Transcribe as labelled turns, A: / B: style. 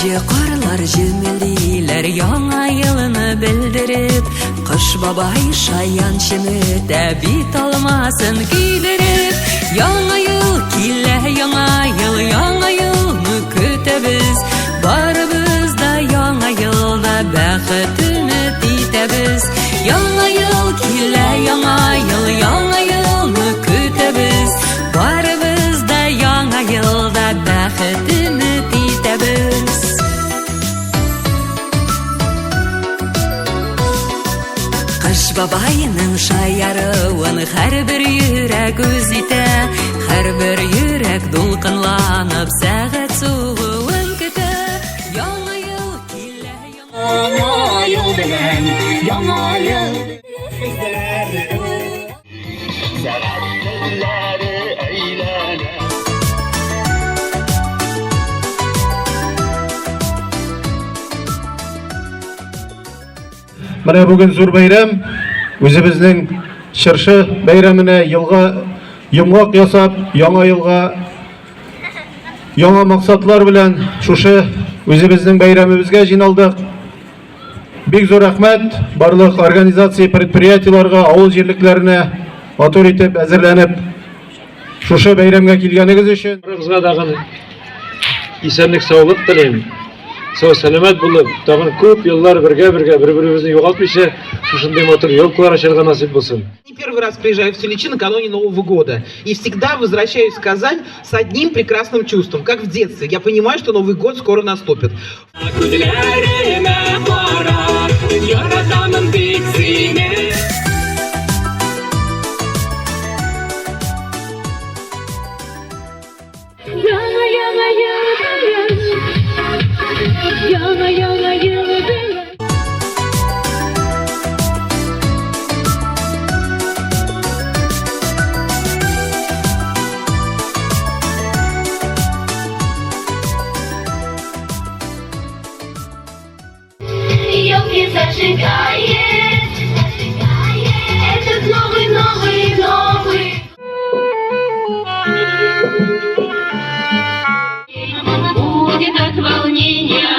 A: Энҗе карлар җемелдиләр яңа елны белдереп, Кыш бабай шаян чеметә бит алмасын көйдереп. Яңа ел килә, яңа ел, яңа елны көтәбез. Барыбыз да яңа елда бәхет өмет итәбез. Яңа ел килә, яңа ел, яңа елны көтәбез. Барыбыз да яңа елда бәхет өмет итәбез. Кыш бабайның шаяруын һәрбер йөрәк үз итә, һәрбер йөрәк дулкынланып сәгать сугуын көтә. Яңа ел килә, яңа
B: ел белән, яңа ел.
C: Менә бүген зур бәйрәм, үзебезнең чыршы бәйрәменә елга йомгак ясап, яңа елга яңа максатлар белән шушы үзебезнең бәйрәмебезгә җыйналдык. Бик зур рәхмәт барлык организация, предприятиеләргә, авыл җирлекләренә матур итеп әзерләнеп шушы бәйрәмгә килгәнегез өчен.
D: Барыгызга тагын исәнлек, саулык телим. Сау сәламәт булып, тагын күп еллар бергә-бергә бер-беребезне югалтмыйча шушындый матур елкалар ачарга насыйп булсын.
E: Не первый раз приезжаю в Тюличи накануне Нового года. И всегда возвращаюсь в Казань с одним прекрасным чувством, как в детстве. Я понимаю, что Новый год скоро наступит.
F: Күзләремә кара, яратамын бик сине.
G: Яңа яңа ел белән, яңа яңа ел белән.
H: Елки зажигает этот новый, новый, новый.
G: Будет от волнения.